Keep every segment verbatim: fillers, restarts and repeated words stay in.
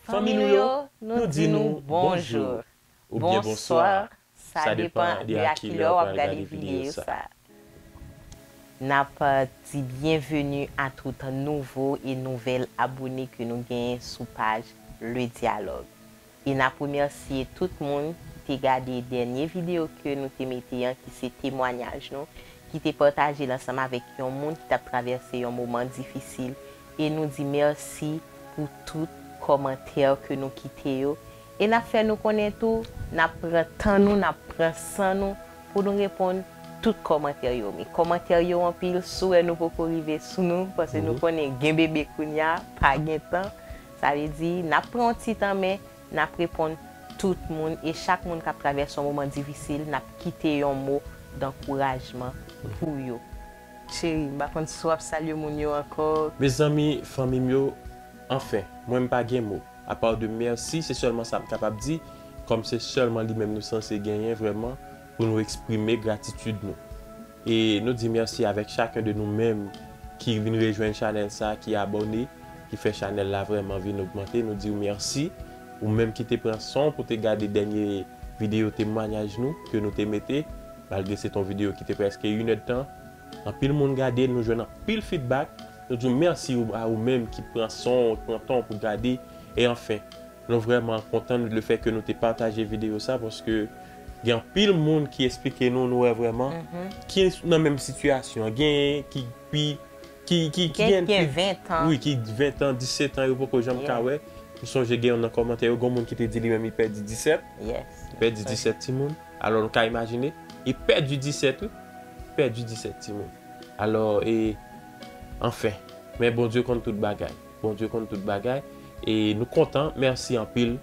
Fanmi nou yo, nou di nou bonjou oubyen bonswa. Sa depann de a kilè w ap gade videyo sa. N ap di byenveni a tout nouvo e nouvèl abone ke nou genyen sou paj Le Dialogue. E n ap remèsye tout moun ki te gade dènye videyo ke nou te mete an, ki se temwanyaj nou, ki te pataje l ansanm avèk yon moun ki t ap travèse yon moman difisil. E nou di mèsi pou tout kòmantè ke nou kite yo. E n ap fè nou konnen tou, n ap pran tan nou, n ap pran san nou pou nou reponn tout kòmantè yo. Men kòmantè yo anpil, si w wè nou poko rive sou nou, paske nou konnen gen bebe kounya, pa gen tan. Sa vle di, n ap pran yon ti tan, men n ap reponn tout moun, e chak moun k ap travèse yon moman difisil, n ap kite yon mo dankourajman pou yo. Cheri, m pa konn si w ap salye moun yo ankò. Mezanmi, fanmi m yo, anfen, mwen m pa gen mo. Apa de mèsi, se sèlman sa m kapab di, kòm se sèlman li menm nou sanse genyen vrèman pou nou eksprime gratitid nou. E nou di mèsi avèk chaken de nou menm ki vin rejwenn chanèl sa, ki abòne, ki fè chanèl la vrèman vin ogmante. Nou di w mèsi, ou menm ki te pran san w pou te gade dènye videyo temwanyaj nou, ke nou te mete, malgre se te yon videyo ki te prèske inèdtan. Anpil moun gade, nou jwenn anpil feedback. Nou di w mèsi ou, a ou menm ki pran san w, pran tan w pou gade. E anfen, nou vrèman kontan le fè ke nou te pataje videyo sa, paske gen anpil moun ki eksplike nou, nou wè vrèman, ki nan menm sitiyasyon an. Gen ki pi, ki, ki, ki gen pi, wi, ki ven tan, disèt an, yo poko janm ka wè. M sonje gen youn nan kòmantè yo, gen moun ki te di li menm li pèdi disèt. Li pèdi disèt timoun. Alò, nou ka imajine, li pèdi disèt, wi. Pèdi disèt timoun. Alò, e, anfen. Men Bondye konn tout bagay. Bondye konn tout bagay. E nou kontan. Mèsi anpil.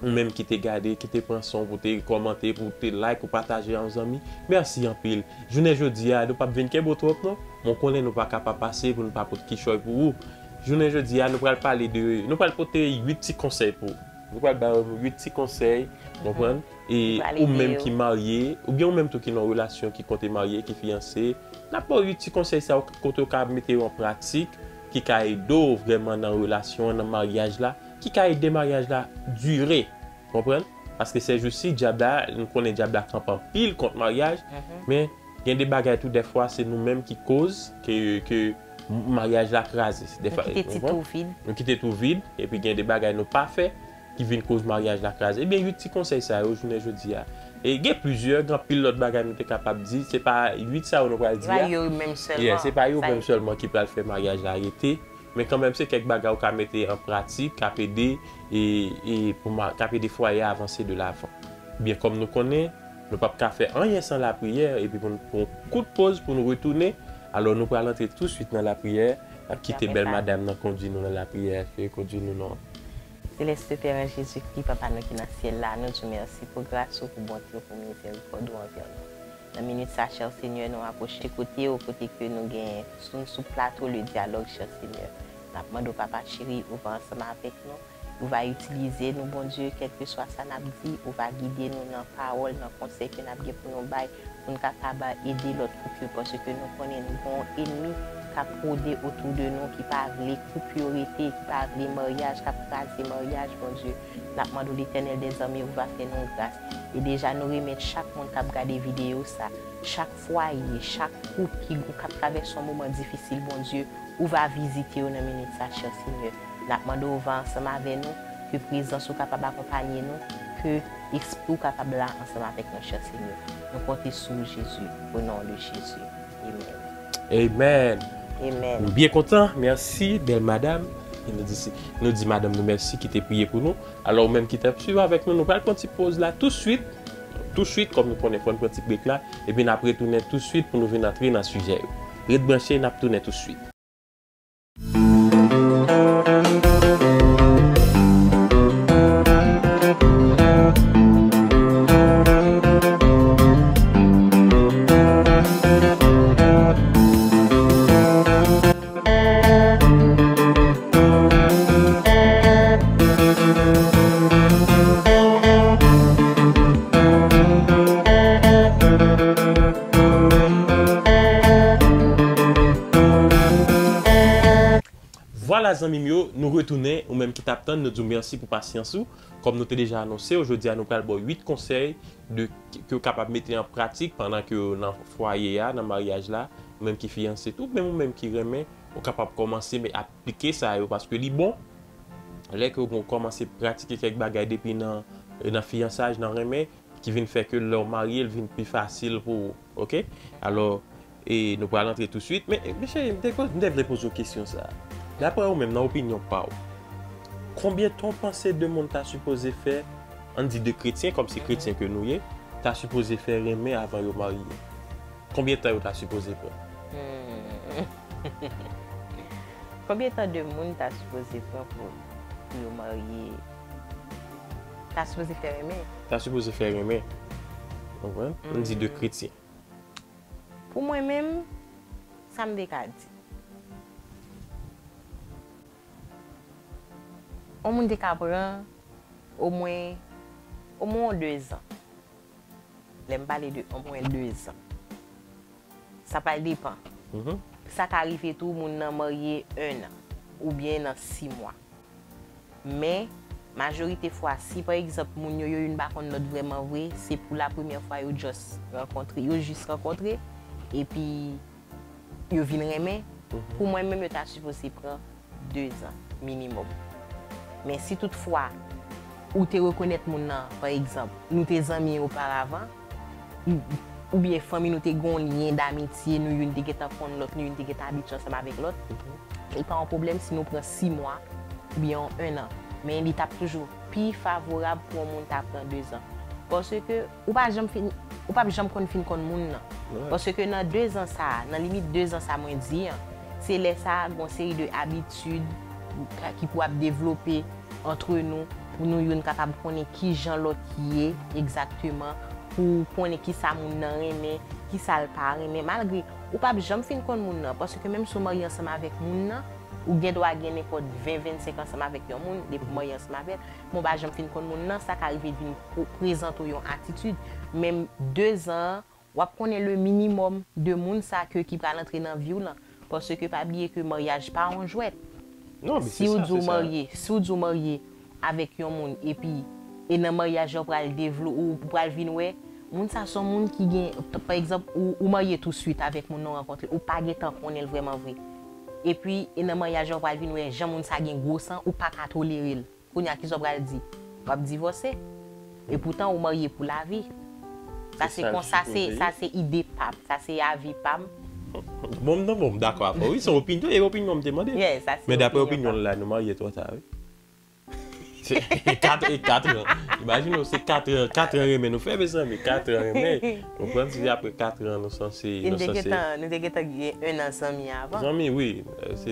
Ou menm ki te gade, ki te pran san w pou te kòmante, pou te like, ou pataje a yon zanmi. Mèsi anpil. Jounen jodi a, nou p ap vin kenbe w twòp non. Mwen konnen nou pa ka pa pase pou nou pa pot kichòy pou ou. Jounen jodi a, nou pral pale de, nou pral pote uit ti konsèy pou ou. Nou pral ba ou uit ti konsèy, konprann? E ou menm ki marye, oubyen ou menm tou ki nan relasyon, ki konte marye, ki fiyanse, n ap ba w uit ti konsèy sa yo, kote w ka mete yo an pratik, ki ka ede w vrèman nan relasyon an, nan maryaj la, ki ka ede maryaj la dire. Konprann? Paske sèjousi, dyab la, nou konnen dyab la kanpe anpil kont maryaj, men gen de bagay tou, dèfwa, se nou menm ki koz ke, ke maryaj la kraze. Nou kite ti twou vid. Nou kite twou vid, epi gen de bagay nou pa fè ki vin koz maryaj la kraze. Ebyen, uit ti konsèy sa yo, jounen jodi a. E gen plizyè, gen anpil lòt bagay nou te kapab di. Se pa uit sa yo nou pral di a. Se pa yo menm sèlman. Yeah, se pa yo menm sèlman ki pral fè maryaj la rete. Men kanmenm, se kèk bagay ou ka mete an pratik, k ap ede, e, e pou ma-, k ap ede fwaye a avanse de lavan. Byen, kòm nou konnen, nou p ap ka fè anyen san lapriyè, epi pou n pran yon kout poz pou nou retounen. Alò, nou pral antre touswit nan lapriyè, n ap kite bèl madanm nan kondui nou nan lapriyè, ke kondui nou nan. Seleste Pè an Jezikri, Papa nou ki nan syèl la, nou di w mèsi pou gras ou, pou bonte w, pou mizèrikòd ou anvè nou. Nan minit sa, chè Senyè, nou apwoche kote w, kote ke nou gen sou, sou plato Le Dialogue, chè Senyè. N ap mande w, Papa cheri, ou va ansanm avèk nou, ou va itilize nou, Bondye, kèlkeswa sa n ap di, ou va gide nou nan pawòl, nan konsèy ke n ap gen pou nou bay, pou n kapab ede lòt koup yo, paske nou konnen nou gen yon ènmi k ap wode otou de nou, ki pa vle koup yo rete, ki pa vle maryaj, k ap kraze maryaj, Bondye. N ap mande w, Letènèl dèzame, ou va fè nou gras. E deja, nou remèt chak moun k ap gade videyo sa, chak fwaye, chak koup ki, k ap travèse yon moman difisil, Bondye, ou va vizite yo nan minit sa, chè Senyè. N ap mande w va ansanm avè nou, ke prezans ou kapab akonpanye nou, ke Espri w kapab la ansanm avèk nou, chè Senyè. Nou konte sou ou, Jezi, au nom de Jésus. Amen. Amen. Amen. Nou byen kontan, mèsi, bèl madanm. E nou di, nou di madanm nou mèsi ki te priye pou nou. Alò, ou menm ki t ap swiv avèk nou, nou pral pran ti poz la touswit. Touswit, kòm nou konnen, fò n pran ti brek la. Epi n ap retounen touswit pou nou vin antre nan sijè yo. Ret branche, n ap tounen touswit. Vwala, zanmi m yo, nou retounen. Ou Menm ki t ap tann, nou di w mèsi pou pasyans ou. Kòm nou te deja anonse w, jodi a nou pral ba w uit konsèy de, ke w kapab mete an pratik pandan ke w nan fwaye a, nan maryaj la, ou menm ki fiyanse tou, menm ou menm ki renmen, ou kapab kòmanse men aplike sa yo paske li bon. Lè ke w kòmanse pratike kèk bagay depi nan, nan fiyansaj, nan renmen, ki vin fè ke lè w marye, l vin pi fasil pou ou, oke? Alò, e nou pral antre touswit, men, e, mesye, m te, poz- m te vle poze w kesyon sa a. Daprè ou menm, nan opinyon pa w, konbyen tan w panse de moun ta sipoze fè, ann di de kretyen, kòm se kretyen ke nou ye, ta sipoze fè renmen avan yo marye? Konbyen tan yo ta sipoze pran? Hmm. Konbyen tan de moun ta sipoze pran pou, pou yo marye? Ta sipoze fè renmen. Ta sipoze fè renmen. Ou konprann? M di de kretyen. Pou mwen menm, sa m te ka di. On moun te ka pran omwen, omwen de zan. Lè m pale de omwen de zan. Sa pral depan. Sa ka rive tou moun nan marye en an oubyen nan sis mwa. Men, majorite fwa, si pa egzanp moun yo, yo youn pa konn lòt vrèman vre, se pou la premyè fwa yo just rankontre, yo jis rankontre, epi yo vin renmen, pou mwen menm yo ta sipoze pran de zan minimòm. Men si toutfwa ou te rekonèt moun nan, pa egzanp, nou te zanmi oparavan, oubyen fanmi nou te gen yon lyen damitye, nou youn te gentan konn lòt, nou youn te gentan abitye ansanm avèk lòt, li pa yon pwoblèm si nou pran sis mwa oubyen yon en an. Men li t ap toujou pi favorab pou yon moun ta pran de zan. Paske ou pa janm fin, ou p ap janm konn fin konn moun nan. Paske nan de zan sa a, nan limit de zan sa mwen di an, se lè sa a gon seri de abitid ki pou ap devlope antre nou, pou nou youn kapab konnen kijan lòt ye egzakteman, pou konnen kisa moun nan renmen, kisa l pa renmen. Malgre ou p ap janm fin konn moun nan, paske menm si w marye ansanm avèk moun nan, ou gen dwa gen nenpòt ven, vennsenk ansanm avèk yon moun, depi w marye ansanm avè l, men w pa janm fin konn moun nan, sa ka rive vin prezante w yon atitid. Menm de zan an, w ap konnen le minimòm de moun sa ke ki pral antre nan vi w lan. Paske pa bliye ke maryaj pa yon jwèt. Si w di w marye, si w di w marye avèk yon moun epi e nan maryaj la w pral devlo, ou pral vin wè moun sa se yon moun ki gen, pa egzanp, ou, ou marye touswit avèk moun nan w rankontre, ou pa gentan konnen l vrèman vre. Epi e nan maryaj la w pral vin wè jan moun sa gen gwo san, ou pa ka tolere l. Kounye a kisa w pral di? W ap divòse. Epoutan ou marye pou lavi. Sa se konsa, se, sa se ide pa m, sa se avi pa m. Bon, m nan bon, m dakò avè w. Wi, se opinyon, e opinyon m te mande. Men daprè opinyon l la, nou marye twò ta, wi. Se kat, e kat an. Imajine w, se kat an, kat an renmen nou fè, mezanmi, kat an renmen. Ou konprann, se apre kat an nou sanse, nou sanse. Nou te gentan, nou te gentan gen en an zanmi avan. Zanmi, wi.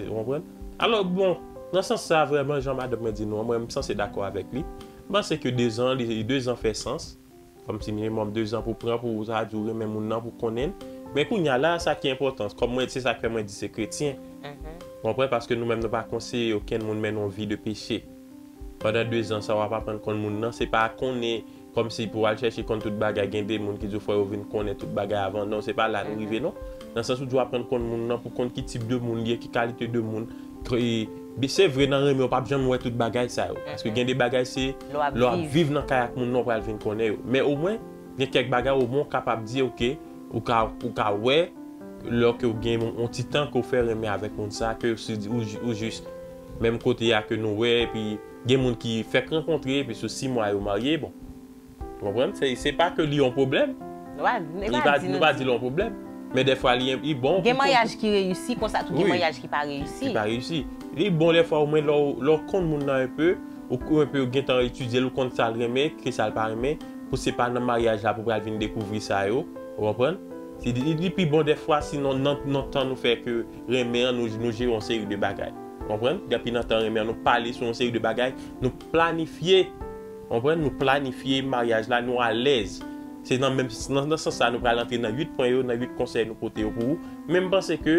Ou konprann? Alò, bon, nan sans sa, vrèman, jan madanm mwen di nou an, mwen, m sanse dakò avèk li. M panse ke de zan, li, de zan fè sans. Kòmsi minimòm de zan pou pran, pou sa di w renmen moun nan, pou konnen l. Men kounye a la, sa ki enpòtan, kòm mwen, se sa k fè mwen di se kretyen. Ou konprann? Paske nou menm, nou pa konseye okenn moun mennen yon vi de peche. Pandan de zan sa, w ap aprann konn moun nan, se pa konnen kòmsi pou w al chèche konn tout bagay, gen de moun ki di w fò yo vin konnen tout bagay avan. Non, se pa la nou rive, non. Nan sans ou di w aprann konn moun nan pou konn ki tip de moun li ye, ki kalite de moun. Se vre, nan renmen, w p ap janm wè tout bagay sa yo. Paske gen de bagay, se lè w ap viv nan kay ak moun nan, w pral vin konnen yo. Men omwen, gen kèk bagay, omwen, w kapab di, oke, ou ka, ou ka wè, lè ke w gen yon ti tan ke w fè renmen avèk moun sa, ke si ou, ou jis menm kote a ke nou wè, epi gen moun ki fèk rankontre, epi sou sis mwa yo marye, bon. Ou konprann? Se, se pa ke li yon pwoblèm. Nou pa, nou pa di l yon pwoblèm. Men dèfwa li, li bon. Gen maryaj ki reyisi, konsa tou gen maryaj ki pa reyisi. Ki pa reyisi. Li bon dèfwa omwen lè w, lè w konn moun nan enpe, ou, ou enpe gentan etidye l, ou konn sa l renmen, ki sa l pa renmen, pou se pa nan maryaj la pou pral vin dekouvri sa yo. Ou konprann? Se li, li pi bon dèfwa, sinon nan, nan tan nou fè ke renmen an, nou, nou jere yon seri de bagay. Ou konprann? Depi nan tan renmen an, nou pale sou yon seri de bagay, nou planifye. Ou konprann? Nou planifye maryaj la, nou alèz. Se nan menm, nan, nan sans sa, nou pral antre nan uit pwen yo, nan uit konsèy nou pote yo pou ou. Men m panse ke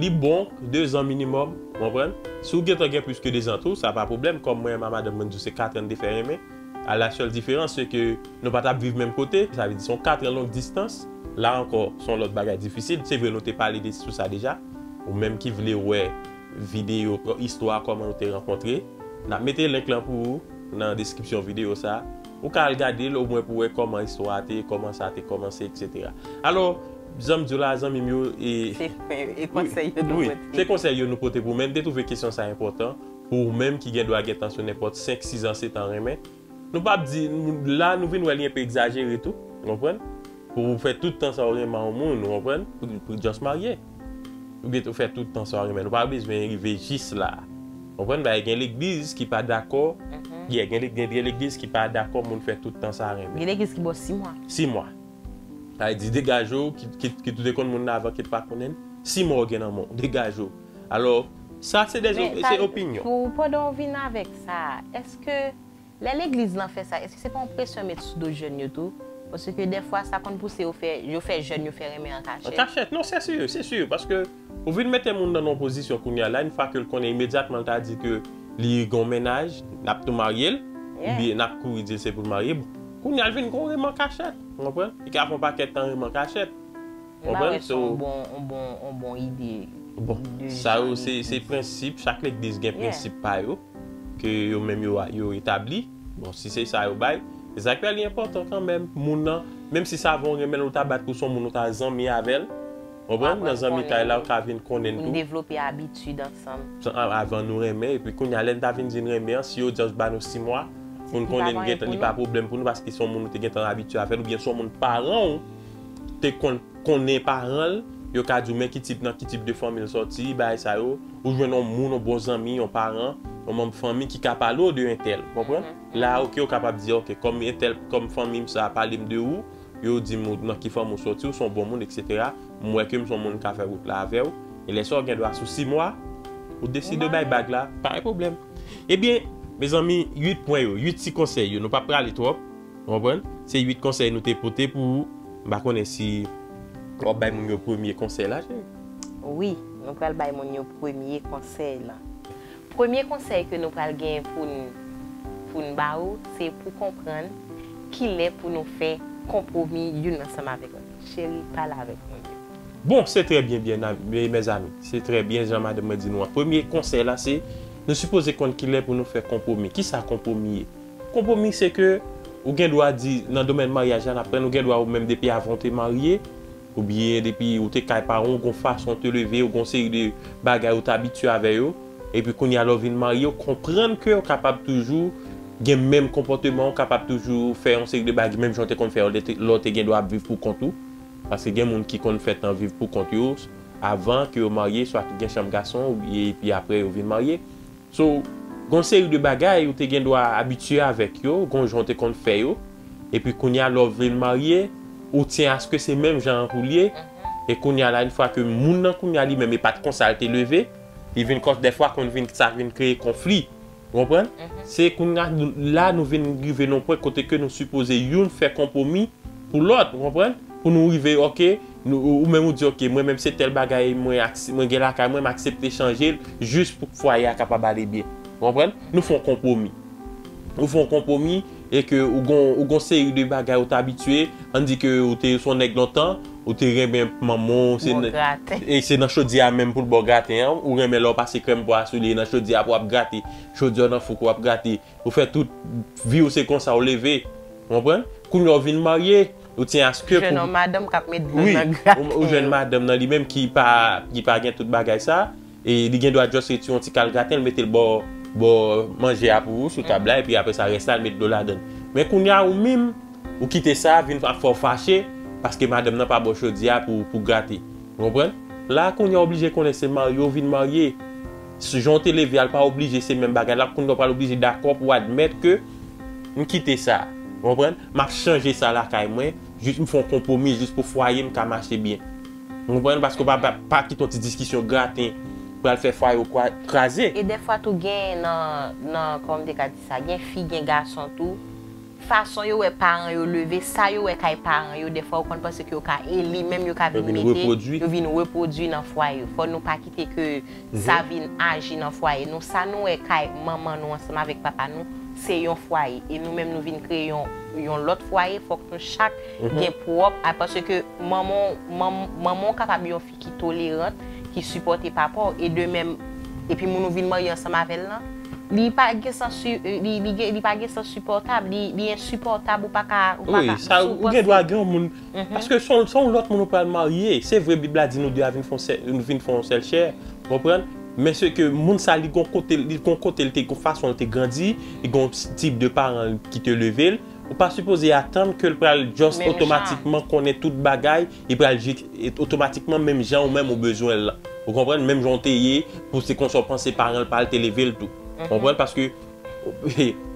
li bon, de zan minimòm, ou konprann? Si w gentan gen plis ke de zan tou, sa pa pwoblèm. Kòm mwen, ma madanm mwen di w se kat an n te fè renmen. A la sèl diferans, se ke nou pa t ap viv menm kote. Sa vle di, se yon kat an long distans. La ankò, se yon lòt bagay difisil. Se vre, nou te pale de, sou sa deja. Ou menm ki vle wè videyo, istwa kòman nou te rankontre, N ap mete link lan pou ou nan deskripsyon videyo sa. Ou ka al gade l omwen pou wè kòman istwa a te ye, kòman sa te kòmanse, etsetera. Alò, jan m di w la, zanmi m yo, e, Se e konsèy yo nou wi, pote. Se konsèy yo nou pote pou ou, men m te twouve kesyon sa enpòtan pou ou menm ki gen dwa gen tan sou nenpòt senk, sis an, sèt an renmen. Nou p ap di, nou- la nou vin wè li enpe egzajere tou, ou konprann? Pou ou fè tout tan sa ou renmen yon moun, ou konprann? Pou, pou just marye. Oubyen tou fè tout tan sa ou renmen. Nou pa bezwen rive jis la. Ou konprann? Bagay gen legliz ki pa dakò. Yeah, gen, gen, gen legliz ki pa dakò moun fè tout tan sa renmen. Gen legliz ki ba w sis mwa. Sis mwa. Sa vle di degaje w, ki, ki, ki tou te konn moun nan avan ki t pa konnen l, sis mwa w gen nan men w, degaje w. Alò, sa se de Men, se ta- opinyon. Pou pandan w vin avèk sa, èske lè legliz lan fè sa, èske se pa yon presyon met sou do jèn yo tou? Paske dèfwa sa konn pouse yo fè, yo fè jèn yo fè renmen an An kachèt. kachèt, non, se si, se si, paske ou vin mete moun nan yon pozisyon kounye a la, yon fwa ke l konnen imedyatman l ta di ke li gen yon mennaj, n ap tou marye l, Yeah. oubyen n ap kouri di l se pou l marye. Bon, kounye a l vin gen yon renmen an kachèt, ou konprann? Li ka fè yon pakèt tan renmen an kachèt. M pa Konprann? wè se So- yon bon, yon bon, yon bon ide. Bon, de sa yo jan se, se legliz. Prensip, chak legliz gen Yeah. prensip pa yo, ke yo menm yo, yo etabli. Bon, si se sa yo bay, se sa k fè li enpòtan kanmenm. Moun nan, menm si sa avè w renmen l, ou ta bat pou son moun, ou ta zanmi avè l. Konprann? Aprann Nan zanmitay la, ou ka vin konnen l Pou n tou. devlope abitid ansanm. San- a- Avan nou renmen, epi kounye a, lè n ta vin di n renmen an, si yo just ba nou sis mwa, pou n Li pa konnen anyen gentan, pou li pa nou. Pwoblèm pou nou, paske se yon moun ou te gentan abitye avè l, oubyen se yon moun paran w te konn konnen paran l, yo ka di w men ki tip nan ki tip de fanmi l sòti, bagay sa yo, ou jwenn yon moun, yon bon zanmi, yon paran, yon manm fanmi ki ka pale w de entèl, konprann? La, oke, ou kapab di, oke, kòm entèl, kòm fanmi m sa pale m de ou, yo di m ou nan ki fanmi w sòti, ou se yon bon moun, etsetera. M wè ke m se yon moun k ka fè wout la avè w. E lè sa w gen dwa sou sis mwa, ou deside bay bag la, pa gen pwoblèm. Ebyen, mezanmi, uit pwen yo, uit ti konsèy yo, nou p ap prale twòp, ou konprann? Se uit konsèy nou te pote pou ou. M pa konnen si w ap bay moun yo premye konsèy la, cheri. Wi, nou pral bay moun yo premye konsèy lan. Premye konsèy ke nou pral gen pou n, pou n ba ou, se pou konprann kilè pou nou fè konpwomi youn ansanm avèk lòt. Cheri, pale avèk moun yo. Bon, se trè byen, byen, mezanmi. Se trè byen, jan madanm mwen di nou an. Premye konsèy la, se nou sipoze konn kilè pou nou fè konpwomi. Kisa konpwomi ye? Konpwomi, se ke ou gen dwa di, nan domèn maryaj la, n ap pran, ou gen dwa ou menm depi avan w te marye, oubyen depi ou te kay paran w, gon fason w te leve, ou gon seri de bagay ou te abitye avè yo, epi kounye a lè w vin marye, ou konprann ke w kapab toujou gen menm konpòteman, ou kapab toujou fè yon seri de bagay, menm jan w te konn fè yo lè te- lè w te gen dwa ap viv pou kont ou. Paske gen moun ki konn fè tan viv pou kont yo avan ke yo marye, swa ki gen chanm gason, epi apre yo vin marye. So, gon seri de bagay ou te gen dwa abitye avèk yo, gon jan w te konn fè yo. Epi kounye a lè w vin marye, ou tyen aske se menm jan an pou l ye. E kounye a la, yon fwa ke moun nan kounye a li menm, e pa t konsa l te leve, li vin kòs dèfwa konn vin, sa vin kreye konfli. Ou konprann? Se kounye a, la nou vin rive nan pwen kote ke nou sipoze youn fè konpwomi pou lòt, ou konprann? Pou nou rive, oke, nou, ou menm ou di, oke, mwen menm se tèl bagay mwen, mwen gen lakay mwen, m aksepte chanje l jis pou fwaye a kapab ale byen. Ou konprann? Nou fè yon konpwomi. Ou fè yon konpwomi e ke ou gon, ou gon seri de bagay ou te abitye, ann di ke ou te se yon nèg lontan, ou te renmen manman w, se, e se nan chodyè a menm pou l ba w graten an, ou renmen lè w pase krèm bwa sou li, e nan chodyè a pou w ap grate, chodyè w nan fou k w ap grate, ou fè tout vi w se konsa w leve. Ou konprann? Kounye a w vin marye, ou tyen aske pou... Jwenn yon madanm k ap met dlo nan graten yo. Wi, ou jwenn madanm nan li menm ki pa, ki pa gen tout bagay sa, e li gen dwa just retire yon ti kal graten, l mete l bò, bò manje a pou ou, sou tab la, epi apre sa, rès la, l met dlo ladan l. Men kounye a, ou menm, ou kite sa, vin ap fè w fache, paske madanm nan pa ba w chodyè a pou, pou grate. Ou konprann? La, kounye a oblije konnen se marye w vin marye. Si jan w te leve a, l pa oblije se menm bagay la, kounye a w pral oblije dakò pou w admèt ke m kite sa. Ou konprann? M ap chanje sa lakay mwen, jis m fè yon konpwomi, jis pou fwaye m ka mache byen. Ou konprann? Paske w pa, pa, pa kite yon ti diskisyon graten pral fè fwaye w kwa-, kraze. E dèfwa tou gen nan, nan, kòman m te ka di sa, gen fi, gen gason tou, fason yo wè paran yo leve, sa yo wè kay paran yo, dèfwa yo konn panse ke yo ka, e li menm yo ka vin mete, yo vin repwodui nan fwaye yo. Fò nou pa kite ke sa vin aji nan fwaye nou. Sa nou wè kay manman nou ansanm avèk papa nou, se yon fwaye. E nou menm nou vin kreye yon, yon lòt fwaye, fòk nou chak gen pwòp, a, paske manman, manm-, manman w kapab yon fi ki tolerant, ki sipòte papa w, e de menm, epi moun ou vin marye ansanm avè l lan, Li pa gen sans, li, li, gen- li pa gen sans sipòtab, li, li ensipòtab, ou pa ka, ou pa Wi, ka, sa, si w ou gen dwa panse. Gen yon moun. Paske se yon se yon lòt moun ou pral marye. Se vre, Bib la di nou de a vin fè yon sèl, vin fè yon sèl chè. Konprann? Men se ke moun sa, li gon kote, li gon kote, li te gon fason li te grandi, li gon tip de paran ki te leve l. Ou pa sipoze atann ke l pral just Menm jan. Otomatikman konnen tout bagay, li pral jis otomatikman menm jan ou menm ou bezwen l lan. Ou konprann? Menm jan w te ye, pou se konsa w panse paran l pa l te leve l tou. Konprann? Paske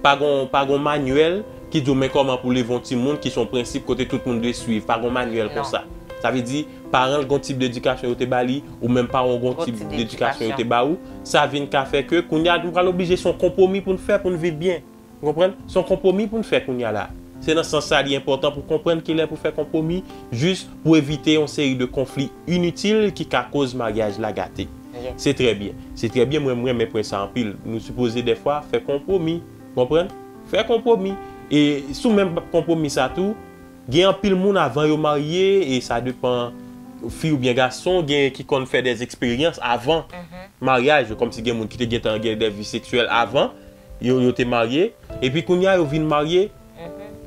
pa gon, pa gon manyèl ki di w men kòman pou leve yon timoun ki se yon prensip kote tout moun dwe swiv. Pa gon manyèl konsa. Sa vle di, paran l gon tip dedikasyon yo te ba li, ou menm paran w gon tip dedikasyon yo te ba ou. Sa vin ka fè ke kounye a nou pral oblije se yon konpwomi pou n fè pou n viv byen. Ou konprann? Se yon konpwomi pou n fè kounye a la. Se nan sans sa li enpòtan pou konprann kilè pou fè konpwomi, jis pou evite yon seri de konfli initil ki ka koz maryaj la gate. Se trè byen. Se trè byen, mwen, mwen renmen pwen sa anpil. Nou sipoze dèfwa fè konpwomi. Konprann? Fè konpwomi. E sou menm konpwomi sa tou, gen anpil moun avan yo marye, e sa depan fi oubyen gason, gen ki konn fè dè eksperyans avan maryaj yo, kòmsi gen moun ki te gentan gen dè vi seksyèl avan, yo, yo te marye, epi kounye a yo vin marye,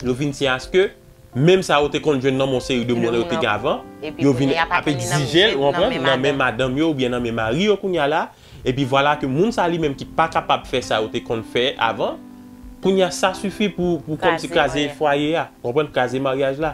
yo vin tyen aske menm sa yo te konn jwenn nan men yon seri de moun yo te gen avan, yo vin ap egzije l, ou konprann, nan men madanm yo oubyen nan men mari yo kounye a la, epi vwala ke moun sa li menm ki pa kapab fè sa yo te konn fè avan, kounye a sa sifi pou, pou kòmsi kraze fwaye a, ou konprann, kraze maryaj la.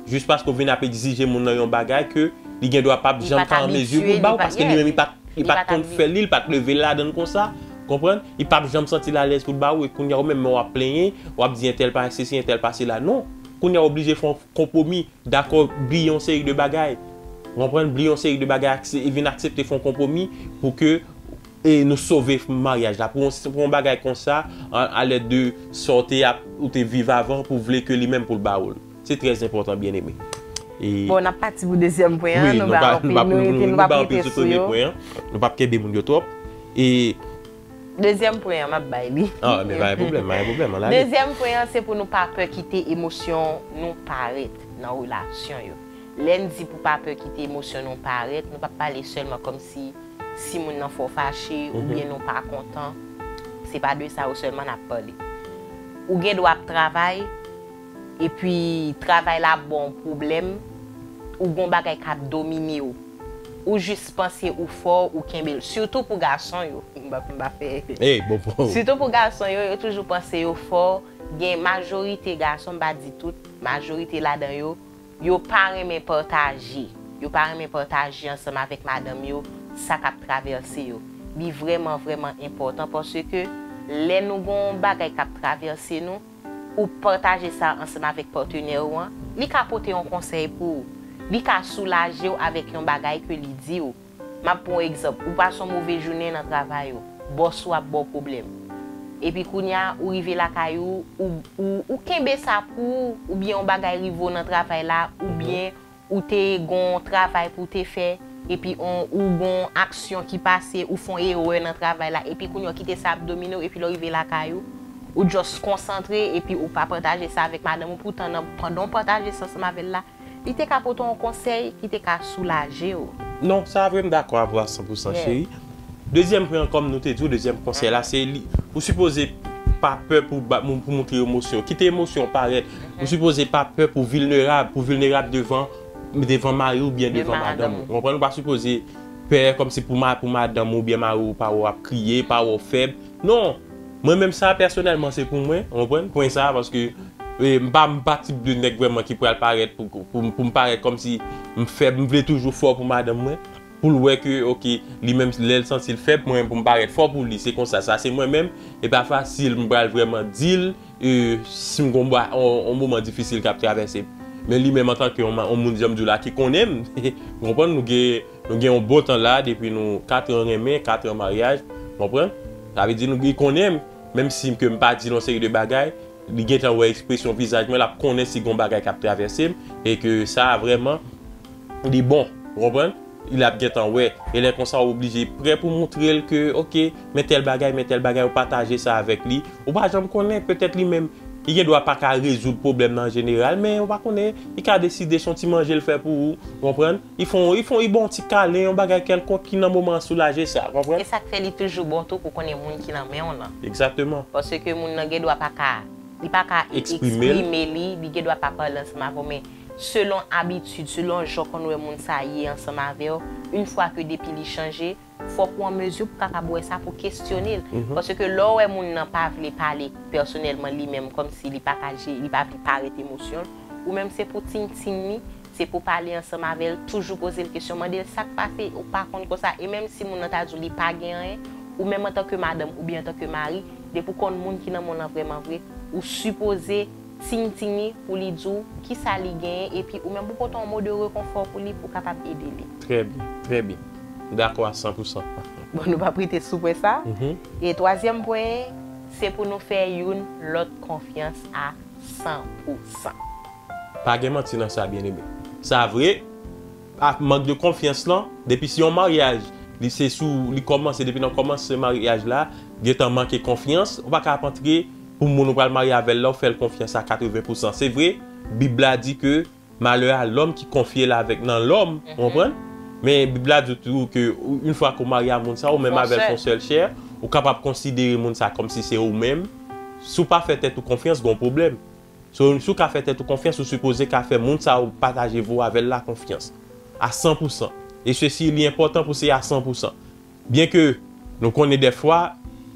Jis paske w vin ap egzije moun nan yon bagay ke li gen dwa p ap janm ka an mezi pou l ba w, paske li menm li pa t li pa t konn fè li, li pa t leve ladan l konsa. Konprann? Li p ap janm santi l alèz pou l ba ou, e kounye a ou menm men w ap plenyen, w ap di entèl pa sesi, entèl pa sela. Non. Kounye a w oblije fè yon konpwomi, dakò, bliye yon seri de bagay. Konprann? Bliye yon seri de bagay, akse- e vin aksepte fè yon konpwomi pou ke e nou sove maryaj la. Pou yon, pou yon bagay konsa, a, alèd de sa w te ap, ou te viv avan, pou vle ke li menm pou l ba ou l. Se trè enpòtan, byeneme. E Bon, n ap pati pou dezyèm pwen an. Nou pa anpil, nou, nou pa anpil sou premye pwen an. Nou p ap kenbe moun yo twòp. E dezyèm pwen an, m ap bay li. Ah, men pa gen pwoblèm, pa gen pwoblèm. Ann ale. Dezyèm pwen an, se pou nou pa pè kite emosyon nou parèt nan relasyon yo. Lè n di pou pa pè kite emosyon nou parèt, nou p ap pale sèlman kòmsi si moun nan fè w fache oubyen nou pa kontan, se pa de sa yo sèlman n ap pale. Ou gen dwa ap travay, epi travay la ba w pwoblèm, ou gon bagay k ap domine w. Ou jis panse ou fò, ou kenbe l. Sitou pou gason yo. M pa, m pa fè. Ey, bon, bon. Sitou pou gason yo, yo toujou panse yo fò. Gen majorite gason, m pa di tout, majorite ladan yo, yo pa renmen pataje. Yo pa renmen pataje ansanm avèk madanm yo sa k ap travèse yo. Li vrèman, vrèman enpòtan paske lè nou gon bagay k ap travèse nou, ou pataje sa ansanm avèk patnè ou an, li ka pote yon konsèy pou ou. Li ka soulaje w avèk yon bagay ke li di w. M ap pran yon egzanp, ou pase yon move jounen nan travay ou, bòs ou ap ba w pwoblèm. Epi kounye a, ou rive lakay ou, ou, ou, ou kenbe sa pou ou, oubyen yon bagay rive w nan travay la, oubyen ou te gon travay pou w te fè, epi on, ou gon aksyon ki pase, ou fè yon erè nan travay la, epi kounye a w kite sa ap domine w, epi lè w rive lakay ou, ou just konsantre, epi ou pa pataje sa avèk madanm ou, poutan nan, pandan w pataje sa ansanm avè l la, li te ka pote w yon konsèy ki te ka soulaje w. Non, sa vre, m dakò avè w a san pou san, cheri. Dezyèm pwen an, kòm nou te di w, dezyèm konsèy la, se li, ou sipoze pa pè pou, ba- pou, pou montre emosyon. Kite emosyon parèt. Ou sipoze pa pè pou vilnerab, pou vilnerab devan, devan mari w oubyen devan madanm ou. Ou konprann? Ou pa sipoze pè kòmsi pou, ma, pou madanm ou oubyen mari w pa wè w ap kriye, pa wè w fèb. Non! Mwen menm sa, pèsonèlman, se pou mwen, ou konprann? Pwen sa, paske e, m pa, m pa tip de nèg vrèman ki pral parèt pou, pou, pou m parèt kòmsi m fèb, m vle toujou fò pou madanm mwen. Pou l wè ke, oke, li menm, lè l santi l fèb, mwen, pou m parèt fò pou li, se konsa, sa se mwen menm. E pa fasil, m pral vrèman di l, e, si m gon ba- on, on moman difisil k ap travèse m. Men li menm, antanke yon, yon moun, jan m di w la, ki konnen m, ou konprann, nou gen, nou gen yon bon tan la, depi nou kat an renmen, kat an maryaj, konprann? Sa vle di, nou, li konnen m, menm si ke m pa di l yon seri de bagay, li gentan wè ekspresyon vizaj mwen, l ap konnen si gon bagay k ap travèse m, e ke sa a vrèman, li bon, ou konprann? Li ap gentan wè. E lè konsa, ou oblije prè pou montre l ke, oke, men tèl bagay, men tèl bagay, ou pataje sa avèk li. Ou pa janm konnen, petèt li menm, Li gen dwa pa ka rezoud pwoblèm nan an jeneral, men ou pa konnen, li ka deside se yon ti manje l fè pou ou, ou konprann? Li fè w, li fè w, li ba w yon ti kalen, yon bagay kèlkonk ki nan moman an soulaje sa, ou konprann? E sa k fè li toujou bon tou pou konnen moun ki nan men w lan. Egzakteman. Paske moun nan gen dwa pa ka, li pa ka e- Eksprime l. Eksprime li, li gen dwa pa pale ansanm avè w, men selon abitid, selon jan w konn wè moun sa ye ansanm avè w, yon fwa ke depi li chanje, fòk ou an mezi pou kapab wè sa, pou kesyone l. Mhm. Paske lè w wè moun nan pa vle pale pèsonèlman li menm, kòmsi li pa ka je-, li pa vle parèt emosyon l, ou menm se pou tingting li, se pou pale ansanm avè l, toujou poze l kesyon, mande l sa k pase, ou pa konn konsa. E menm si moun nan ta di w li pa gen anyen, ou menm antanke madanm oubyen antanke mari, depi w konn moun ki nan men w lan vrèman vre, ou sipoze tingting li pou li di w kisa li genyen, epi ou menm pou pote yon mo de rekonfò pou li, pou w kapab ede li. Trè byen, trè byen. M dakò a san pou san. Bon, nou p ap rete sou pwen sa. Mhm. E twazyèm pwen, se pou nou fè youn lòt konfyans a san pou san. Pa gen manti nan sa, byeneme. Sa vre, ak mank de konfyans lan, depi se yon maryaj, li se sou, li kòmanse depi nan kòmansman maryaj la, gentan manke konfyans, ou pa ka ap antre pou moun ou pral marye avè l la, ou fè l konfyans a katreven pou san. Se vre, Bib la di ke malè a lòm ki konfye l avèk nan lòm, ou konprann? Men Bib la di tou ke yon fwa ke w marye a moun sa, ou menm avè l fè yon sèl chè, ou kapab konsidere moun sa kòmsi se ou menm. Si w pa fè tèt ou konfyans, gen yon pwoblèm. So, si w ka fè tèt ou konfyans, ou sipoze ka fè moun sa ou pataje vi w avè l la konfyans. A san pou san. E sesi, li enpòtan pou se a san pou san. Byenke nou konnen dèfwa,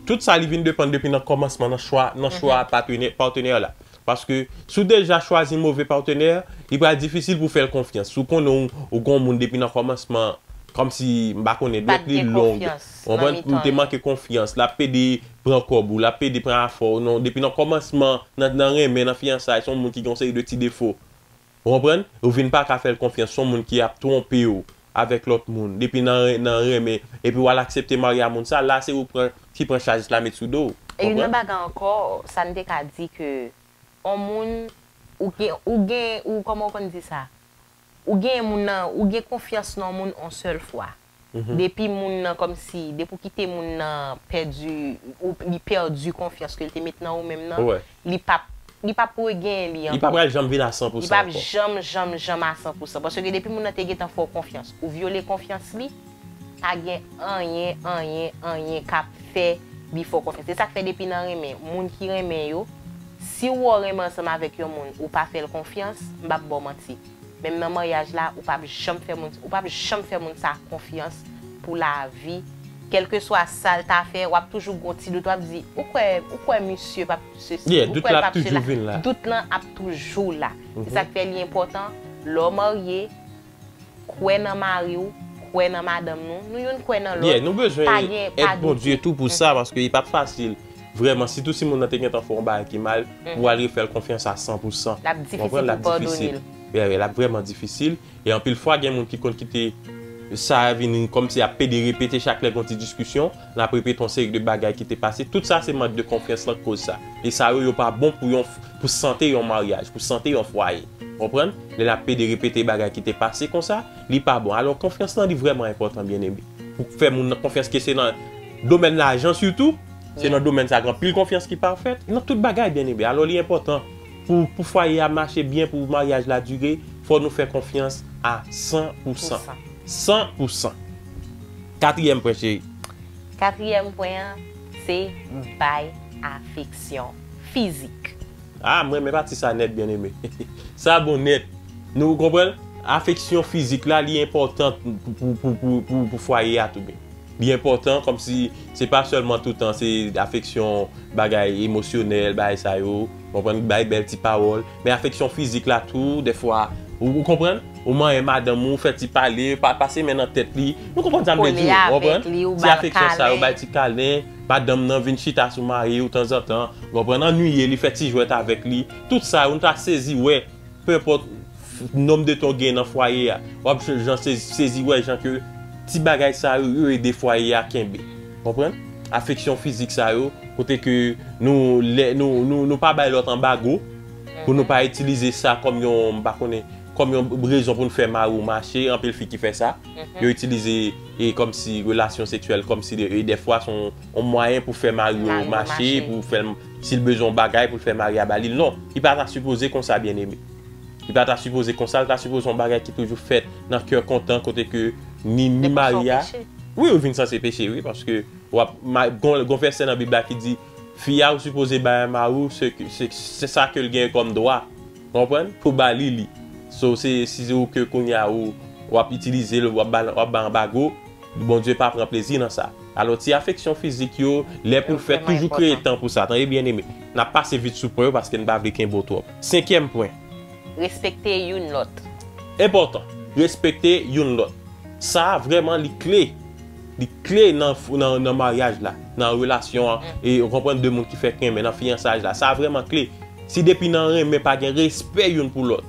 tout sa li vin depann depi nan kòmansman, nan chwa, nan chwa patnè, patnè la. Paske si w deja chwazi move patnè, li pral difisil pou w fè l konfyans. Si w konnen w, ou gen yon moun depi nan kòmansman, kòmsi, m pa konnen, dwèt li long, ou konprann, ou te manke konfyans, l ap pede pran kòb ou, l ap pede pran afè w, non, depi nan kòmansman, nan, nan renmen, nan fiyansay, se yon moun ki gen yon seri de ti defo. Ou konprann? Ou vin pa ka fè l konfyans, se yon moun ki ap twonpe w avèk lòt moun, depi nan, nan renmen, epi w al aksepte marye a moun sa, la se ou pran, ki pran chaj la met sou do w. E youn nan bagay ankò, sa n te ka di ke yon moun, ou gen, ou gen, ou, kòman w konn di sa? Ou gen moun nan, ou gen konfyans nan yon moun yon sèl fwa. Mhm. Depi moun nan kòmsi, depi w kite moun nan pèdi, ou, li pèdi konfyans ke l te met nan ou menm nan, li p ap, li p ap regenyen li ankò. Li pa pral janm vin a san pou san ankò. Li p ap janm, janm, janm a san pou san. Paske depi moun nan te gentan fè w konfyans, ou vyole konfyans li, pa gen anyen, anyen, anyen k ap fè li fè w konfyans. Se sa k fè depi nan renmen, moun ki renmen yo, si w wè w renmen ansanm avèk yon moun, ou pa fè l konfyans, m p ap ba w manti. Menm nan maryaj la, ou p ap janm fè moun, ou p ap janm fè moun sa konfyans pou lavi. Kèlkeswa sa l ta fè, w ap toujou gon ti dout, w ap di, ou kwè, ou kwè misye p ap sesi, ou kwè l p ap sela. Dout lan ap toujou la. Se sa k fè li enpòtan, lè w marye, kwè nan mari w, kwè nan madanm nou, nou youn kwè nan lòt. Yeah, nou bezwen èd Bondye tou pou sa, paske li p ap fasil. Vrèman, sitou si moun nan te gentan fè yon bagay ki mal, pou w al refè l konfyans a san pou san. L ap difisil pou w padone l. Yeah, yeah, l ap vrèman difisil. E anpil fwa, gen moun ki konn kite sa vin kòmsi ap pede repete chak lè gen yon ti diskisyon, l ap repete yon seri de bagay ki te pase. Tout sa se mank de konfyans lan k koz sa. E sa yo, yo pa bon pou yon, pou sante yon maryaj, pou sante yon fwaye. Konprann? Lè l ap pede repete bagay ki te pase konsa, li pa bon. Alò, konfyans lan, li vrèman enpòtan, byeneme. Pou fè moun nan konfyans ke se nan domèn lajan sitou, se nan domèn sa, gen anpil konfyans ki pa fèt, nan tout bagay, byeneme. Alò, li enpòtan pou, pou fwaye a mache byen, pou maryaj la dire, fò nou fè konfyans a san pou san. San pou san. Katriyèm pwen, cheri. Katriyèm pwen an, se bay afeksyon fizik. Ah, m renmen pati sa nèt, byeneme. Sa bon nèt. Nou konprann? Afeksyon fizik la, li enpòtan pou, pou, pou fwaye a tou byen. Li enpòtan, kòmsi se pa sèlman toutan, se afeksyon, bagay emosyonèl, bagay sa yo, konprann, bay bèl ti pawòl. Men afeksyon fizik la tou, dèfwa, ou, ou konprann? Ou manyen madanm ou, fè ti pale, pa, pase men nan tèt li. Nou konprann sa m vle di, ou konprann? Ti afeksyon sa yo, bay ti kalen, madanm nan vin chita sou mari ou tanzantan, ou konprann? Annuiye li, fè ti jwèt avèk li. Tout sa yo, nou ta sezi wè, pe enpòt nonb de tan w gen nan fwaye a, w ap jan sezi, sezi wè jan ke ti bagay sa yo, yo ede fwaye a kenbe. Konprann? Afeksyon fizik sa yo, kote ke nou, lè, nou, nou, nou pa bay lòt anbago, pou nou pa itilize sa kòm yon, m pa konnen, kòm yon rezon pou nou fè mari w mache, anpil fi ki fè sa. Yo itilize e kòmsi relasyon seksyèl, kòmsi de, e dèfwa se yon, yon mwayen pou fè mari yo mache, pou fè l Si l bezwen yon bagay pou l fè mari a ba li l, non. Li pa ta sipoze konsa, byeneme. Li pa ta sipoze konsa, li ta sipoze yon bagay ki toujou fèt nan kè kontan, kote ke ni, ni mari a. Wi, ou vin sanse peche, wi, paske w ap, gon, gon vèsè nan Bib la ki di, fi a ou sipoze bay a mari w, se, se, se sa ke l genyen kòm dwa. Konprann? Pou ba li li. So, se, si se ou ke kounye a ou, w ap itilize l, w ap ba, w ap ba anbago, Bondye pa pran plezi nan sa. Alò, ti afeksyon fizik yo, lè pou l fèt, toujou kreye tan pou sa. Tande byeneme. N ap pase vit sou pwen yo paske n pa vle kenbe w twòp. Senkyèm pwen. Respekte youn lòt. Enpòtan. Respekte youn lòt. Sa a vrèman li kle. Li kle nan, nan, nan maryaj la, nan relasyon an, e ou konprann de moun ki fèk renmen, nan fiyansaj la. Sa a vrèman kle. Si depi nan renmen pa gen respè youn pou lòt.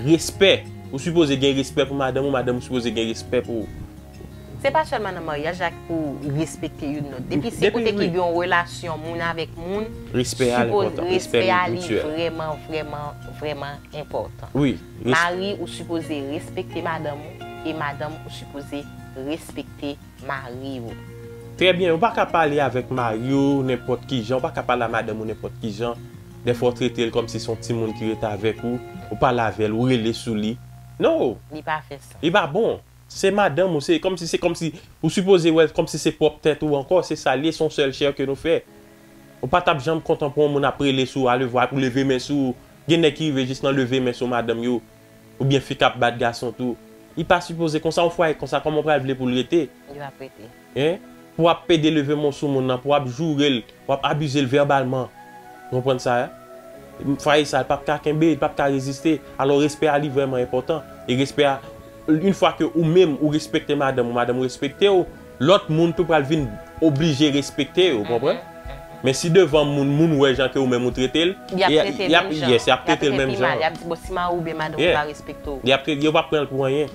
Respè. Ou sipoze gen respè pou madanm ou, madanm ou sipoze gen respè pou ou. Se pa sèlman nan maryaj la pou respekte youn lòt. Depi se kote ki gen yon relasyon moun avèk moun, respè a li vrèman, vrèman, vrèman enpòtan. Mari ou sipoze respekte madanm ou e madanm ou sipoze respekte mari ou. Trè byen, ou pa ka pale avèk mari w nenpòt ki jan, ou pa ka pale a madanm ou nenpòt ki jan. Dèfwa w trete l kòmsi se yon timoun ki ret avèk ou, ou pale avè l, ou rele sou li. No! Li pa fè sa. Li pa bon. Se madanm ou, se kòmsi, se kòmsi, ou sipoze wè l kòmsi se pwòp tèt ou ankò, se sa l ye, se yon sèl chè ke nou fè. Ou pa t ap janm kontan pou yon moun ap rele sou ou, alevwa, pou leve men sou ou. Gen nèg ki rive jis nan leve men sou madanm yo, oubyen fi k ap bat gason tou. Li pa sipoze konsa, yon fwaye konsa, kòman w pral vle pou l rete? Li p ap rete. Hein? Pou w ap pede leve men w sou moun nan, pou w ap joure l, w ap abize l vèbalman. Ou konprann sa? Fwaye sa, li p ap ka kenbe, li p ap ka reziste. Alò, respè a li vrèman enpòtan. E respè a, yon fwa ke ou menm, ou respekte madanm ou, madanm ou respekte w, lòt moun tou pral vin oblije respekte w, ou konprann? Men si devan moun, moun wè jan ke ou menm ou trete l, y ap trete l menm jan. Yes, y ap trete l menm jan. Y ap trete l pi mal, y ap di, bon, si mari w oubyen madanm ou pa respekte w. Y ap trete, yo p ap pran l pou anyen.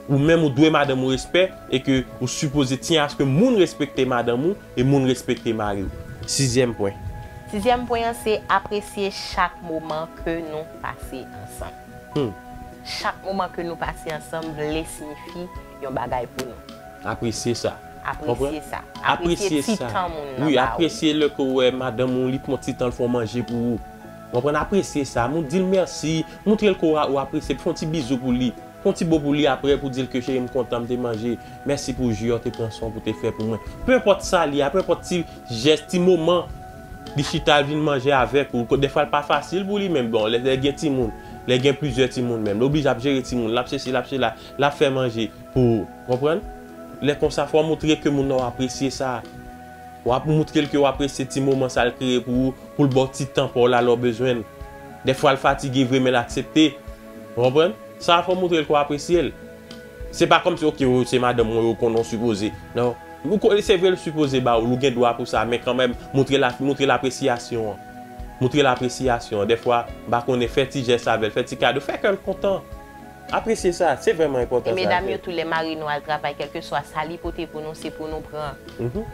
Ou menm ou dwe madanm ou respè e ke ou sipoze tyen aske moun respekte madanm ou e moun respekte mari w. Sizyèm pwen. Sizyèm pwen an se apresye chak moman ke nou pase ansanm. Hmm. Chak moman ke nou pase ansanm vle siyifi yon bagay pou nou. Apresye sa. Apresye sa. Apresye ti tan moun nan ba ou. Wi, apresye lè ke w wè madanm ou li pran ti tan l fè w manje pou ou. Konprann, apresye sa. Di l mèsi, montre l ke w apresye, fè yon ti bizou pou li. Fè yon ti bo pou li apre pou di l ke cheri m kontan m te manje. Mèsi pou ji a w te pran swen w pou te fè pou mwen. Penpòt sa li a, penpòt ti jès, ti moman li chita l vin manje avèk ou. Dèfwa l pa fasil pou li menm, bon, lè, lè gen timoun, lè gen plizyè timoun menm, l oblije ap jere timoun, l ap sesi, l ap sela, l ap fè manje pou ou. Konprann? Lè konsa, fò w montre ke moun nan w apresye sa. W ap montre l ke w apresye ti moman sa l kreye pou ou, pou l ba w ti tan pa w la lè w bezwen l. Dèfwa l fatige vre men l aksepte. Ou konprann? Sa a fò w montre l ke w apresye l. Se pa kòmsi, oke, se madanm mwen, ou konnen w sipoze. Non. Ou ko-, se vre l sipoze ba ou l, ou gen dwa pou sa, men kanmenm, montre l, montre l apresyasyon an. Montre l apresyasyon an. Dèfwa, m pa konnen, fè ti jès avè l, fè ti kado, fè kè l kontan. Apresye sa, se vrèman enpòtan sa. E medam yo tou, lè mari nou al travay, kèlkeswa sa li pote pou nou, se pou nou pran.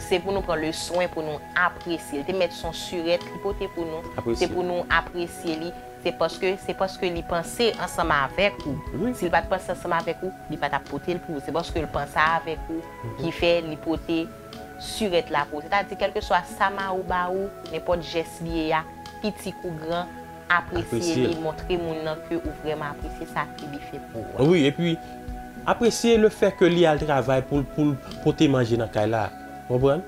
Se pou nou pran le swen pou nou apresye l. Te mèt se yon sirèt li pote pou nou, se pou nou apresye li. Se paske, se paske li panse ansanm avèk ou. Si l pa t panse ansanm avèk ou, li pa t ap pote l pou ou. Se paske l panse avèk ou ki fè li pote sirèt la pou ou. Sètadi, kèlkeswa sa mari w ba ou, nenpòt jès li ye a, piti kou gran, apresye li, montre moun nan ke ou vrèman apresye sa ke li fè pou ou a. Wi, epi, apresye le fè ke li al travay pou l, pou l pote manje nan kay la. Konprann?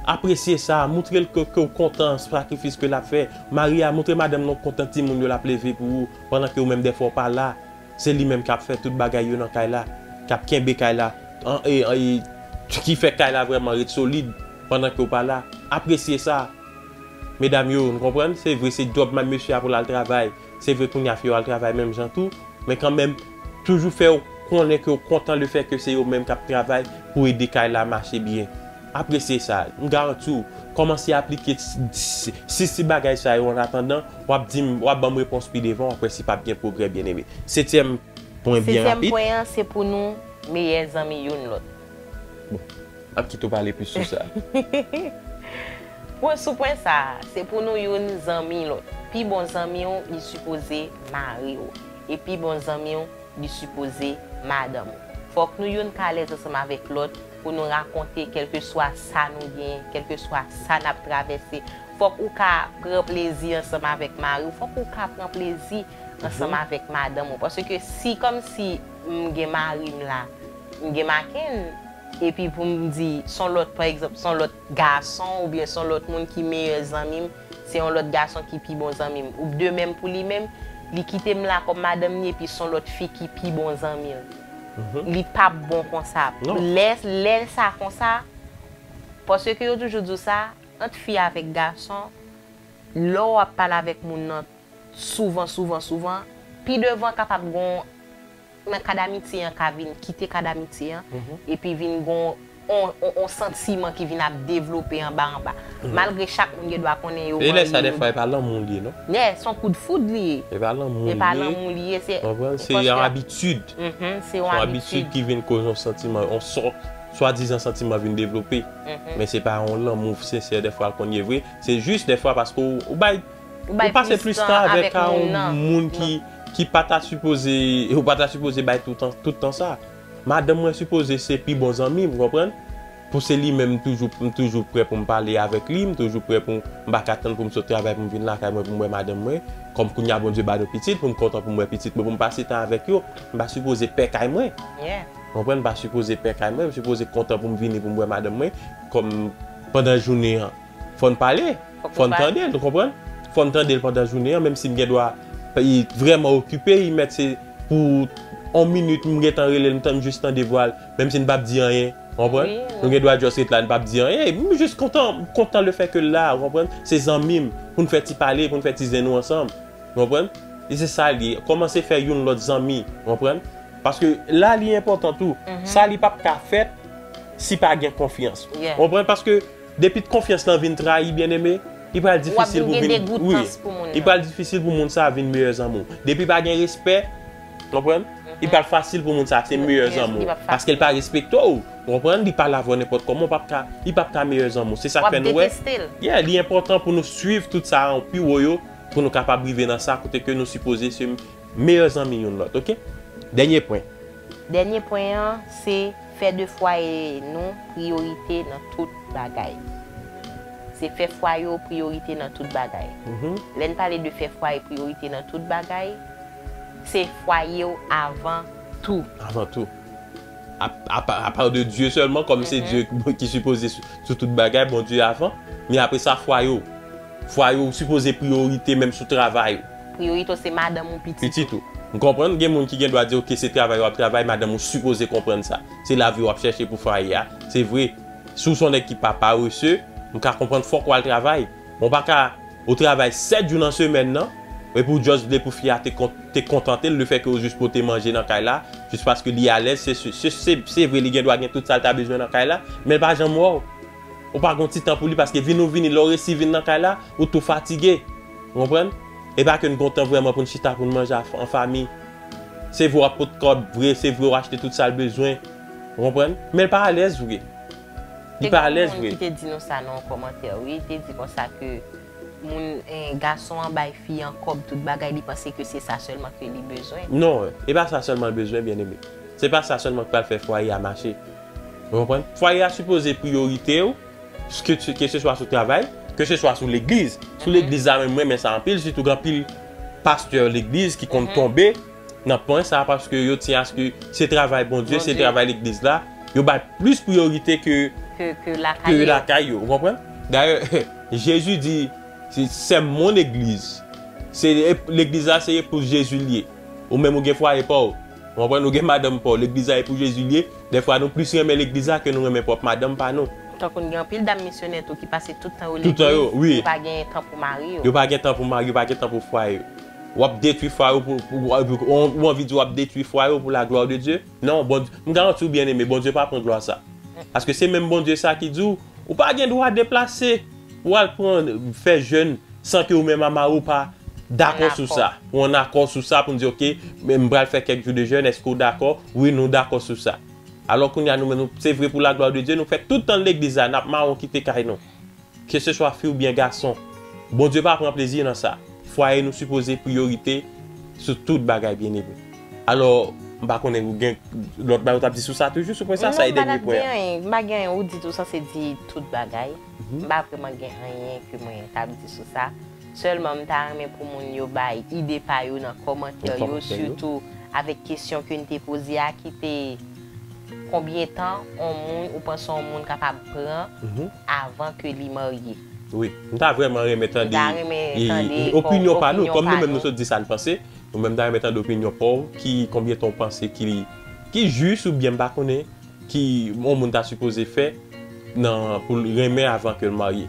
Apresye sa, montre l ke, ke w kontan sakrifis ke l ap fè. Mari a, montre madanm nan w kontan timoun yo l ap leve pou ou, pandan ke ou menm dèfwa w pa la. Se li menm k ap fè tout bagay yo nan kay la, k ap kenbe kay la, an, e, e, ki fè kay la vrèman ret solid pandan ke w pa la. Apresye sa. Medam yo, nou konprann? Se vre, se djòb mesye a pou l al travay. Se vre, kounye a fi yo al travay menm jan tou. Men kanmenm, toujou fè yo konnen ke yo kontan lefètke se yo menm k ap travay pou ede kay la mache byen. Apresye sa. M garanti w, kòmanse aplike sis, sis ti bagay sa yo annatandan, w ap di m, w ap ban m repons pi devan, w ap wè si p ap gen pwogrè, byeneme. Setyèm pwen byen rapid. Setyèm pwen an, se pou nou meyè zanmi youn lòt. Bon, m ap kite w pale plis sou sa. Pwen sou pwen sa a, se pou nou youn zanmi lòt. Pi bon zanmi w, li sipoze mari w. E pi bon zanmi w, li sipoze madanm ou. Fòk nou youn ka alèz ansanm avèk lòt pou nou rakonte kèlkeswa sa nou genyen, kèlkeswa sa n ap travèse, Fòk ou ka pran plezi ansanm avèk mari w, fòk ou ka pran plezi ansanm avèk madanm ou. Paske si kòmsi m gen mari m la, m gen Makenn, epi pou m di, s on lòt, pa egzanp, s on lòt gason oubyen s on lòt moun ki meyè zanmi m, se yon lòt gason ki pi bon zanmi m. Ou de menm pou li menm, li kite m la kòm madanm li, epi s on lòt fi ki pi bon zanmi l. Li p ap bon konsa. Lè, lè sa konsa, paske yo toujou di w sa, ant fi avèk gason, lè w ap pale avèk moun nan souvan, souvan, souvan, pi devan kapab gon nan kad amitye an ka vin kite kad amitye an, epi vin gon on, on, on santiman ki vin ap devlope anba anba. Malgre chak moun gen dwa konnen yo manyen, yo dèfwa, e pa lanmou li ye, non? Yè, s on kout foud li ye. E pa lanmou li ye. E pa lanmou li ye, se, konprann? Se yon abitid. Se yon abitid ki vin koz yon santiman, yon sò, swadizan santiman vin devlope. Men se pa yon lanmou sensè dèfwa l konn ye vre. Se jis dèfwa paske w, ou bay Ou pase plis tan avèk yon moun ki, ki pa ta sipoze, ou pa ta sipoze bay tout tan, tout tan sa. Madanm mwen sipoze se pi bon zanmi m, ou konprann? Pou se li menm, m toujou, m toujou prè pou m pale avèk li, m toujou prè pou m, m pa ka tann pou m sot travay pou m vin lakay mwen pou m wè madanm mwen. Kòm kounye a Bondye ba nou pitit, pou m kontan pou m wè pitit mwen, pou m pase tan avèk yo, m pa sipoze pè kay mwen. Ou konprann? M pa sipoze pè kay mwen, m sipoze kontan pou m vini pou m wè madanm mwen, kòm pandan jounen an. Fò n pale, fò n tande l, ou konprann? Fò n tande l pandan jounen an, menm si m gen dwa vrèman okipe, li mèt se pou yon minit m gentan rele l, m tann jis tande vwa l, menm si n p ap di anyen, ou konprann? Nou gen dwa just ret la, n p ap di anyen, m jis kontan, kontan lefètke l la, ou konprann? Se zanmi m, pou n fè ti pale, pou n fè ti zen nou ansanm, ou konprann? E se sa l ye, kòmanse fè youn lòt zanmi, ou konprann? Paske la li enpòtan tou, sa li p ap ka fèt si pa gen konfyans, ou konprann? Paske Depi konfyans lan vin trayi, byeneme, li pral difisil pou vin, wi, li pral difisil pou moun sa a vin meyè zanmi w. Depi pa gen respè, konprann? Li pral fasil pou moun sa a se meyè zanmi w. Paske l pa respekte w, konprann? Li pale avè w nenpòt kòman, w p ap ka, li p ap ka meyè zanmi w. Se sa k fè nou wè, yeah, li enpòtan pou nou swiv tout sa a pi wo yo, pou nou kapab rive nan sa kote ke nou sipoze se meyè zanmi youn lòt, oke? Dènye pwen. Dènye pwen an, se fè de fwaye nou priyorite nan tout bagay. Se fè fwaye w priyorite nan tout bagay. Lè n pale de fè fwaye priyorite nan tout bagay, se fwaye w avan tou. Avan tou. A, a pa, a pa de Dye sèlman, kòm se Dye ki sipoze sou, sou tout bagay, Bondye avan. Men apre sa, fwaye w. Fwaye w sipoze priyorite menm sou travay ou. Priyorite w se madanm ou, pitit ou. Pitit ou. M konprann, gen moun ki gen dwa di, oke, se travay w ap travay, madanm ou sipoze konprann sa. Se lavi w ap chèche pou fwaye a. Se vre, si w se yon nèg ki pa parese, m ka konprann fòk w al travay. Ou pa ka, ou travay sèt jou nan semèn nan, epi w just vle pou fi a te kon-, te kontante l, lefètke w jis pote manje nan kay la, jis paske li alèz, se, se, se, se, se vre, li gen dwa gen tout sa l ta bezwen nan kay la, men l pa janm wè w. Ou pa gon ti tan pou li, paske vin ou vini, lè w resi vin nan kay la, ou tou fatige. Ou konprann? E pa ke n gon tan vrèman pou n chita, pou n manje a, an fanmi. Se vre w ap pot kòb vre, se vre w achte tout sa l bezwen. Ou konprann? Men l pa alèz vre. Li pa alèz vre. Te gen yon moun ki te di nou sa nan yon kòmantè, wi. Te di konsa ke moun, eh, gason an bay fi an kòb, tout bagay, li panse ke se sa sèlman ke li bezwen. Non, e pa sa sèlman l bezwen, byeneme. Se pa sa sèlman k pral fè fwaye a mache. Ou konprann? Fwaye a sipoze priyorite w, ke, keseswa sou travay, keseswa sou legliz. Sou legliz la menm, mwen renmen sa anpil, sitou gen anpil pastè legliz ki konn tonbe nan pwen sa, paske yo tyen aske se travay Bondye, se travay legliz la, yo bay plis priyorite ke, ke, ke lakay yo, ou konprann? Dayè, Jezi di, se, c'est mon église. Se, legliz la, se pou Jezi l ye. Ou menm, ou gen fwaye pa w. Ou konprann? Ou gen madanm pa w. Legliz la, e pou Jezi l ye. Dèfwa, nou plis renmen legliz la ke nou renmen pwòp madanm pa nou. Tankou n gen anpil dam misyonè tou ki pase tout tan yo legliz, yo pa gen tan pou mari yo. Yo pa gen tan pou mari yo, pa gen tan pou fwaye yo. W ap detwi fwaye w pou, pou, ou, ou anvi di w ap detwi fwaye w pou la gloire de Dieu? Non, Bondye, m garanti w, byeneme, Bondye pa pran glwa sa. Paske se menm Bondye sa ki di w, ou pa gen dwa deplase pou w al pran, fè jèn san ke ou menm a mari w pa dakò sou sa. Pou w an akò sou sa, pou n di, oke, men m pral fè kèk jou de jèn, èske w dakò? Wi, nou dakò sou sa. Alò, kounye a, nou menm, nou, se vre pou la gloire de Dieu, nou fè tout tan legliz la, n ap mawon kite kay nou. Keseswa fi oubyen gason, Bondye pa pran plezi nan sa. Fwaye nou sipoze priyorite sou tout bagay, byeneme. Alò, M pa konnen ou gen lòt bagay ou t ap di sou sa toujou, sou pwen sa, sa e dènye pwen an. M pa gen anyen, m pa gen anyen ou di tou sa se di tout bagay. M pa vrèman gen anyen ke mwen t ap di sou sa. Sèlman m ta renmen pou moun yo bay ide pa yo nan kòmantè yo, sitou avèk kesyon ke n te poze a ki te konbyen tan on moun ou panse on moun kapab pran avan ke li marye? Wi, m ta vrèman renmen tande opinyon pa nou, kòm nou menm nou sot di sa n panse, nou menm ta renmen tande opinyon pa w, ki konbyen tan w panse ki, ki jis oubyen m pa konnen ki yon moun ta sipoze fè nan, pou l renmen avan ke l marye.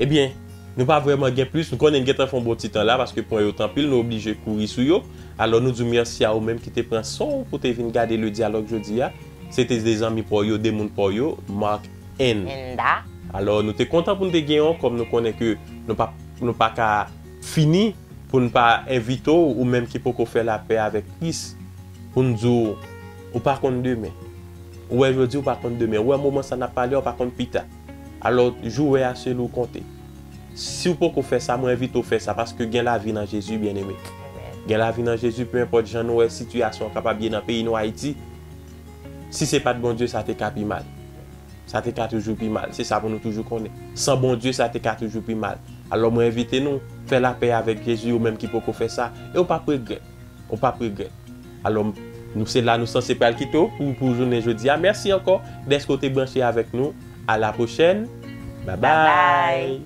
Ebyen, nou pa vrèman gen plis, nou konnen n gentan fè yon bon ti tan la paske pwen yo t anpil, nou oblije kouri sou yo. Alò nou di w mèsi a ou menm ki te pran san w pou te vin gade Le Dialogue jodi a. Se te de zanmi pa w yo, de moun pa w yo, Mark and Alò nou te kontan pou n te gen w kòm nou konnen ke nou pa, nou pa ka fini pou n pa envite w, ou menm ki poko fè lapè avèk Kris, pou n di w ou pa konn demen. Ou wè jodi ou pa konn demen, ou wè moman sa n ap pale a ou pa konn pita. Alò jou w wè a se lè w konte. Si w poko fè sa, mwen envite w fè sa paske gen lavi nan Jezi, byeneme. Gen lavi nan Jezi, pe enpòt jan nou wè sitiyasyon an kapab ye nan peyi nou Ayiti. Si se pa t Bondye, sa te ka pi mal. Sa te ka toujou pi mal. Se sa pou nou toujou konnen. San Bondye, sa te ka toujou pi mal. Alò mwen envite nou, fè lapè avèk Jezi, ou menm ki poko fè sa, e w p ap regrèt. Ou p ap regrèt. Alò, nou se la nou sanse pral kite w pou, pou jounen jodi a. Mèsi ankò dèske w te branche avèk nou. A la pwochèn. Babay.